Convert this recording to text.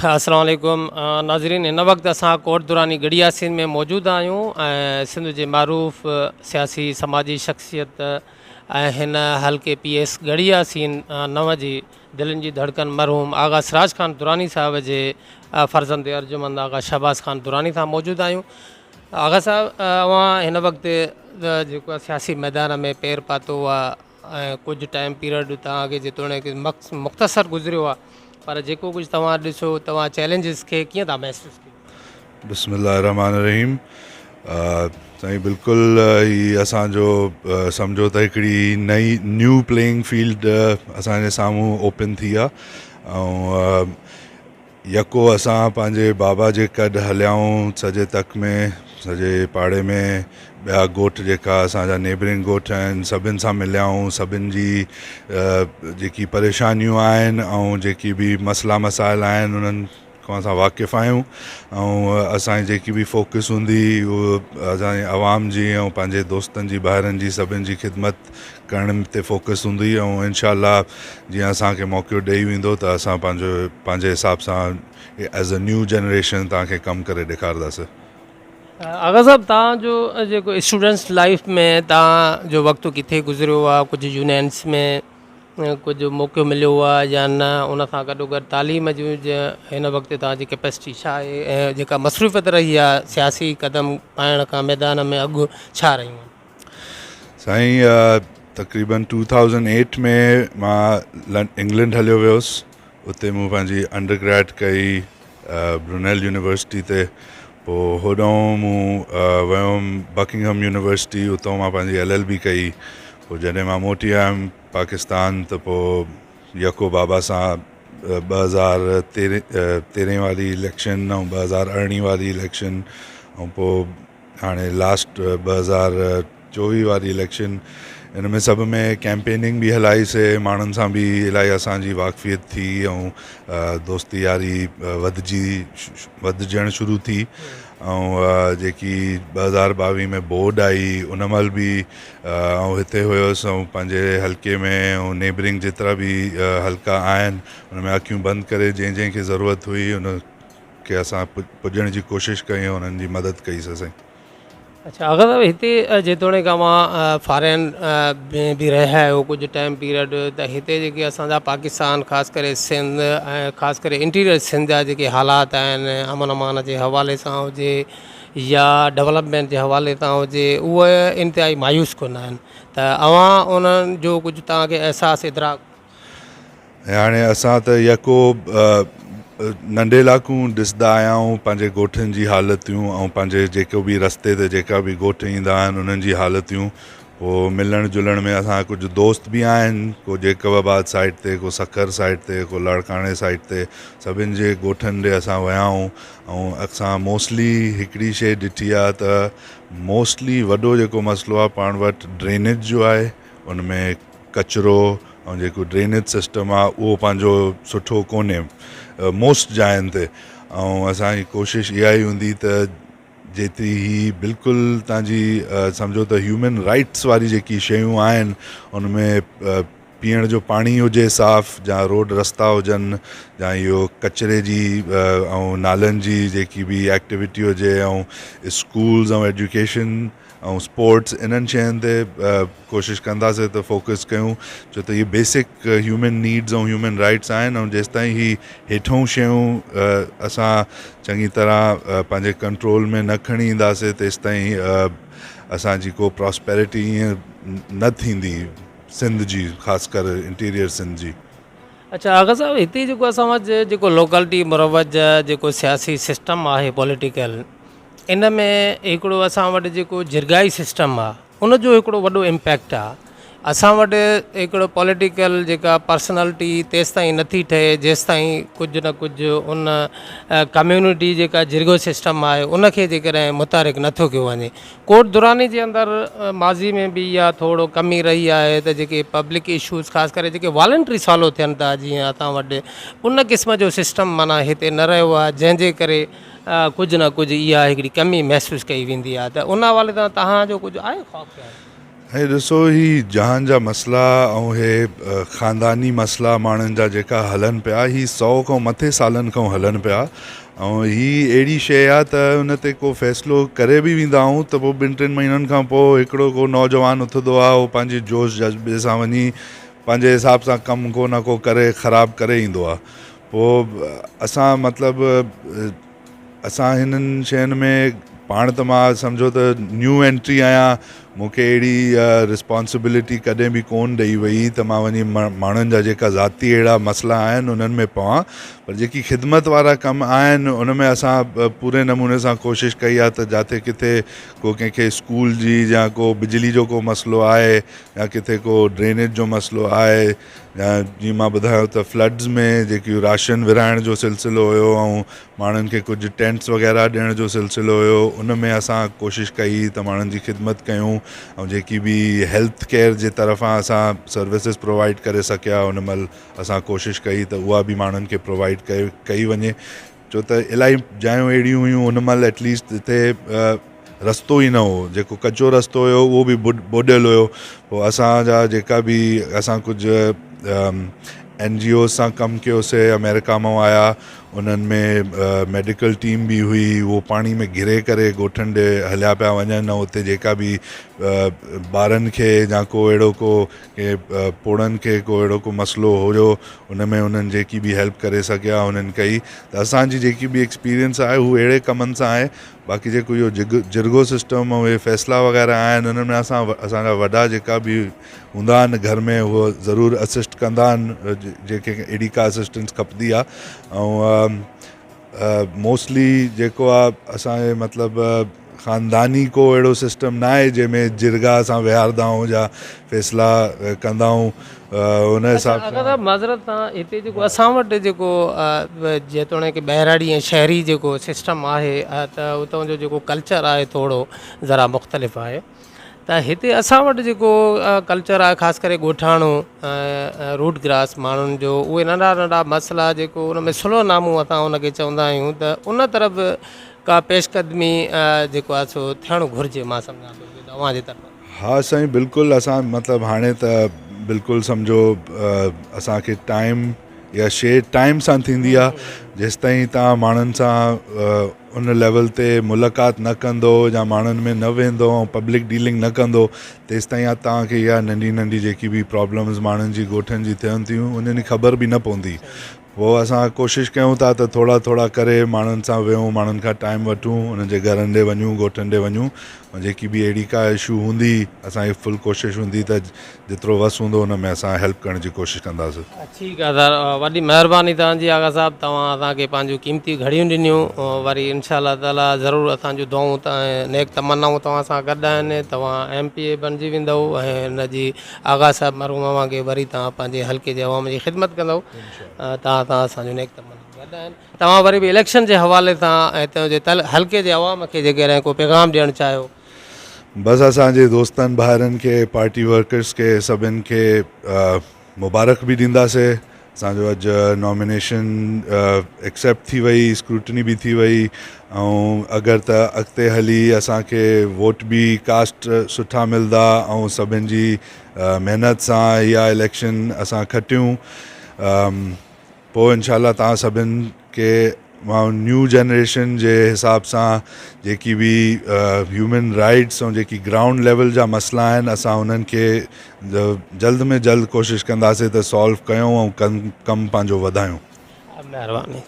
السلام عليڪم ناظرين هن وقت اسان ڪوٽ دراني ڳڙهي ياسين ۾ موجود آهيون ۽ سنڌ جي معروف سياسي سماجي شخصيت ۽ هن حلقي پي ايس ڳڙهي ياسين نو جي دلين جي ڌڙڪن مرحوم آغا سراج خان دراني صاحب جي فرزند ارجمند آغا شهباز خان دراني سان موجود آهيون آغا صاحب اوهان هن وقت جيڪو سياسي ميدان ۾ پير پاتو آهي ۽ ڪجهه ٽائيم پيريڊ توهان کي جيتوڻيڪ مختصر گذريو آهي پر جيڪو ڪجهه توهان ڏسو توهان چئلينجز کي ڪيئن ٿا محسوس ڪيو؟ بسم الله الرحمٰن الرحيم سائين بلڪل هي اسان جو سمجهو ته هڪڙي نئي نيو پليئنگ فيلڊ اسان جي سامهون اوپن ٿي آهي ۽ يڪو اسان پنهنجي بابا جي ڪڍ هليائون سڄي تڪ ۾ سڄي پاڙي ۾ ٻيا ڳوٺ جيڪا اسان جا نيبرنگ ڳوٺ آهن سڀن سان مليائون سڀن جي جيڪي پريشانيون آهن ۽ جيڪي به مسئلا مسائل آهن انهن کان اسان واقف آهيون ۽ اسان جي جيڪي به فوڪس هوندي اهو اسان جي عوام جي ۽ پنهنجي دوستن جي ڀائرن جي سڀن جي خدمت ڪرڻ تي فوڪس هوندي ۽ انشاء الله جيئن اسان کي موقعو ڏئي ويندو ته اسان پنهنجو پنهنجي حساب سان ايز اي نيو جنريشن توهان کي ڪم ڪري ڏيکارداسي. آغا صاحب توهان جو جيڪو اسٽوڊنٽس لائيف ۾ توهان جو وقت ڪٿي گذريو آ ڪجهه يونينس ۾ ڪجهه موقعو مليو آ يا نه ان سان گڏو گڏ تعليم جون هن وقت توهان جي ڪيپيسٽي ڇا آهي ۽ جيڪا مصروفيت رهي آ سياسي قدم پائڻ کان ميدان ۾ اڳ ڇا رهيون آهن. سائين تقريبن ٽو ٿائوزنڊ ايٽ ۾ مان انگلينڊ هليو ويس اتي مون پنهنجي انڊر گريڊ ڪئي برونيل يونيورسٽي تي پوء هوڏانهن مون ويم بڪنگهم يونيورسٽي اتان مان پنهنجي ايل ايل بي ڪئي پوء جڏهن مان موٽي آيم پاڪستان ته پوء يڪو بابا سان 2013 تيرهين واري اليڪشن ۽ 2018 واري اليڪشن ۽ پوء هاڻي لاسٽ 2024 واري اليڪشن ان ۾ سڀ ۾ ڪيمپيننگ به هلائي سي ماڻهن سان به الاهي اسان جي واقفيت ٿي ۽ دوستي ياري وڌجي وڌجڻ شروع ٿي ۽ جيڪي 2022 ۾ بورڊ آئي ان مهل به آئون هتي هيس ۽ پنهنجي حلقي ۾ ۽ نيبرنگ جيترا به حلقا آهن ان ۾ اکيون بند ڪري جنهن جنهن کي ضرورت هئي ان کي اسان پڄڻ جي ڪوشش ڪئي ۽ انهن جي مدد ڪئي سي سائين. اڇا آغا صاحب هتي جيتوڻيڪ اوهان فارين ۾ به رهيا آهيو ڪجهه ٽائيم پيريڊ ته هتي جيڪي اسان جا پاڪستان خاص ڪري سنڌ ۽ خاص ڪري انٽيريئر سنڌ جا جيڪي حالات آهن امن امان جي حوالي سان هجي يا ڊولپمينٽ جي حوالي سان هجي اهي انتهائي مايوس ڪن آهن ته اوهان انهن جو ڪجهه توهان کي احساس ادراڪ ۽ هاڻي اسان ته يڪو ننڍي لاڪون ڏسندا آيا آهيون پنهنجي ڳوٺن جي حالتيون ۽ پنهنجي جيڪو به رستي تي جيڪا به ڳوٺ ايندا آهن انهن جي حالتيون پوء ملڻ جلڻ ۾ اسان جا ڪجهه دوست به آهن ڪو جيڪب آباد سائيڊ تي ڪو سکر سائيڊ تي ڪو لاڙڪاڻي سائيڊ تي سڀن جي ڳوٺن ڏي اسان ويا آهيون ۽ اسان موسٽلي هڪڙي شيء ڏٺي آهي ته موسٽلي وڏو جيڪو مسئلو آهي پاڻ وٽ ڊرينيج جو آهي ان ۾ ڪچرو ۽ جيڪو ڊرينيج سسٽم آ اهو پنهنجو سٺو ڪونهي موسٽ جاين تي ۽ اسان جي ڪوشش اها ئي هوندي ته جيتري هي بلڪل تان جي سمجهو ته هيومن رائٽس واري جيڪي شيون آهن ان ۾ پيئڻ جو پاڻي هجي صاف جا روڊ رستا هجن جا اهو ڪچري جي ۽ نالن جي جيڪي به ايڪٽيوٽي هجي ۽ اسڪولز ۽ ايجوڪيشن ۽ اسپورٽس انهن شين تي ڪوشش ڪنداسين ته فوڪس ڪيون ڇو ته اهي basic human needs ۽ human rights آهن ۽ جيستائين هي هيٺون شيون اسان چڱي طرح پنهنجي ڪنٽرول ۾ نه کڻي اينداسين تيستائين اسان جي ڪو پراسپيرٽي ائين نه ٿيندي سنڌ جي خاص ڪر انٽيريئر سنڌ جي. اڇا آغا صاحب هتي جيڪو اسان وٽ جيڪو لوڪلٽي مروج جيڪو سياسي سسٽم آهي پوليٽيڪل ان ۾ هڪڙو اسان وٽ جيڪو جرڳائي سسٽم آ ان جو هڪڙو وڏو امپيڪٽ آ اسان وٽ هڪڙو پوليٽيڪل جيڪا پرسنالٽي تيستائين نٿي ٺهي جيستائين ڪجهه نه ڪجهه ان ڪميونٽي جيڪا جرڳو سسٽم آهي ان کي جيڪڏهن متحرڪ نٿو ڪيو وڃي ڪوٽ دراني جي اندر ماضي ۾ به اها ٿورو ڪمي رهي آهي ته جيڪي پبلڪ اشوز خاص ڪري جيڪي والنٽري سالو ٿين ٿا جيئن اسان وٽ ان قسم جو سسٽم معنيٰ هتي نه رهيو آهي جنهن جي ڪري ڪجهه نه ڪجهه اها هڪڙي ڪمي محسوس ڪئي ويندي آهي ته ان حوالي سان توهان جو ڪجهه آهي خواب خيال؟ هي ڏسو هي جهان جا مسئلا ۽ هي خانداني مسئلا ماڻهن جا جيڪا هلن پيا هي سئو کان مٿي سالن کان هلن پيا ۽ هي اهڙي شيء آهي ته ان تي ڪو فيصلو ڪري به ويندا آهيون ته پوء ٻن ٽن مهينن کان پوء هڪڙو ڪو نوجوان اٿندو آهي اهو پنهنجي جوش جذبي سان وڃي پنهنجي حساب سان ڪم ڪو نه ڪو ڪري خراب ڪري ايندو آهي پوء اسان مطلب اسان هنن شين ۾ پاڻ ته مان سمجهو ته نيو انٽري آهيان مون کي اهڙي رسپانسبلٽي ڪڏهن به ڪون ڏئي وئي ته مان وڃي ماڻهن جا جيڪا ذاتي اهڙا مسئلا آهن انهن ۾ پوان پر جيڪي خدمت وارا ڪم آهن ان ۾ اسان پوري نموني سان ڪوشش ڪئي آهي ته جاٿي ڪٿي ڪو ڪنهن کي اسڪول جي يا ڪو بجلي جو ڪو مسئلو آهي يا ڪٿي ڪو ڊرينيج جو مسئلو آهي يا جيئن مان ٻڌايو ته فلڊز ۾ جيڪي راشن ورهائڻ جو سلسلو هيو ۽ ماڻهن کي ڪجهه ٽينٽس وغيره ڏيڻ جو سلسلو هيو ان ۾ اسان ڪوشش ڪئي ته ماڻهن جي خدمت ڪيون ۽ جيڪي به هيلٿ ڪيئر جي طرفان اسان سروسز پرووائيڊ ڪري سگهيا ان مهل اسان ڪوشش ڪئي ته اها به ماڻهن کي پرووائيڊ ڪئي وڃي ڇو ته الاهي جايون اهڙيون هيون ان مهل ايٽليسٽ جتي رستو ئي نه هو جيڪو ڪچو رستو هيو اهو به ٻڏيل هيو پوء اسان جا جيڪا به اسان ڪجهه اين جي اوز سان ڪم ڪيوسي آمريڪا مان آيا انهن ۾ ميڊيڪل ٽيم به هئي اهو پاڻي ۾ گهري ڪري ڳوٺن ڏي هليا پيا وڃن ۽ اتي جيڪا به ٻارن کي يا ڪو اهڙو ڪو ڪي پوڙهن کي ڪو اهڙو ڪو مسئلو هيو ان ۾ انهن جيڪي به هيلپ ڪري سگهيا انهن ڪئي ته اسان جي جيڪي به ايڪسپيرينس آهي هو اهڙي ڪمن سان آهي باقي جيڪو اهو جگ جرڳو سسٽم ۽ اهي فيصلا وغيره آهن انهن ۾ اسان اسان جا وڏا جيڪا به هوندا آهن گهر ۾ اهو ضرور اسسٽ ڪندا آهن جيڪي اهڙي ڪا اسسٽنس کپندي آهي ۽ موسٽلي جيڪو آ اسان جي مطلب خانداني ڪو اهڙو سسٽم نه آهي جنهن ۾ جرگا اسان ويهاردا آهيون يا فيصلا ڪندا آهيون ان حساب سان. اگر معذرت سان هتي جيڪو اسان وٽ جيڪو جيتوڻيڪ ٻهراڙي ۽ شهري جيڪو سسٽم آهي ته اتان جو جيڪو ڪلچر آهي ٿورو ذرا مختلف آهي ته هتي اسان وٽ جيڪو ڪلچر آهي خاص ڪري ڳوٺاڻو روٽ گراس ماڻهن جو اهي ننڍا ننڍا مسئلا جيڪو ان ۾ صلح نامو اسان ان کي چوندا آهيون ته ان طرف ڪا پيش قدمي جيڪو آهي سو ٿيڻ گهرجي مان سمجهان ٿو ته اوهان جي طرفان. ها سائين بلڪل اسان مطلب هاڻي ته بلڪل سمجهو اسان کي ٽائيم اها شيء ٽائيم سان ٿيندي آهي جيستائين توهان ماڻهن سان ان ليول تي ملاقات نه ڪندو يا ماڻهن ۾ نه ويندو ۽ پبلڪ ڊيلنگ نه ڪندو تيستائين توهان کي اها ننڍي ننڍي جيڪي به پرابلمز ماڻهن جي ڳوٺن جي ٿين ٿيون انهن جي خبر به نه پوندي پوء اسان ڪوشش ڪيون ٿا ته ٿورا ٿورا ڪري ماڻهن سان ويهون ماڻهن کان ٽائيم وٺون انهن جي گهرن ڏي وڃون ڳوٺن ڏي وڃون ۽ جيڪي به اهڙي ڪا اشو هوندي اسان جي فل ڪوشش هوندي ته جيترو وس هوندو ان ۾ اسان هيلپ ڪرڻ جي ڪوشش ڪنداسين. ٺيڪ آ سر وڏي مهرباني توهان جي آغا صاحب توهان اسان کي پنهنجون قيمتي گهڙيون ڏنيون وري انشاء الله تعالي ضرور اسان جون دعائون ۽ نيڪ تمنائون توهان سان گڏ آهن توهان ايم پي اي بڻجي ويندؤ ۽ ان جي آغا صاحب مرحوم اوهان کي وري توهان پنهنجي حلقي جي عوام جي خدمت ڪندؤ توهان سان اسان جون نيڪ تمنائون گڏ آهن توهان وري به اليڪشن جي حوالي سان ۽ تنهنجي حلقي جي عوام کي جيڪڏهن ڪو پيغام ڏيڻ چاهيو. بس اسان جي دوستن ڀائرن کي پارٽي ورڪرس کي سڀن کي مبارڪ به ڏينداسي اسان جو اڄ نامينيشن ايڪسيپٽ ٿي وئي اسڪروٽني به ٿي وئي ۽ اگر ته اڳتي هلي اسان کي ووٽ به ڪاسٽ سٺا ملدا ۽ سڀن جي محنت سان اها اليڪشن اسان کٽيون پوء انشاء الله توهان سڀن کي مان نيو جنريشن جي حساب سان جيڪي به هيومن رائٽس ۽ جيڪي گرائونڊ ليول جا مسئلا آهن اسان انهن کي جلد ۾ جلد ڪوشش ڪنداسين ته سالو ڪيون ۽ ڪم پنهنجو وڌايون. مهرباني.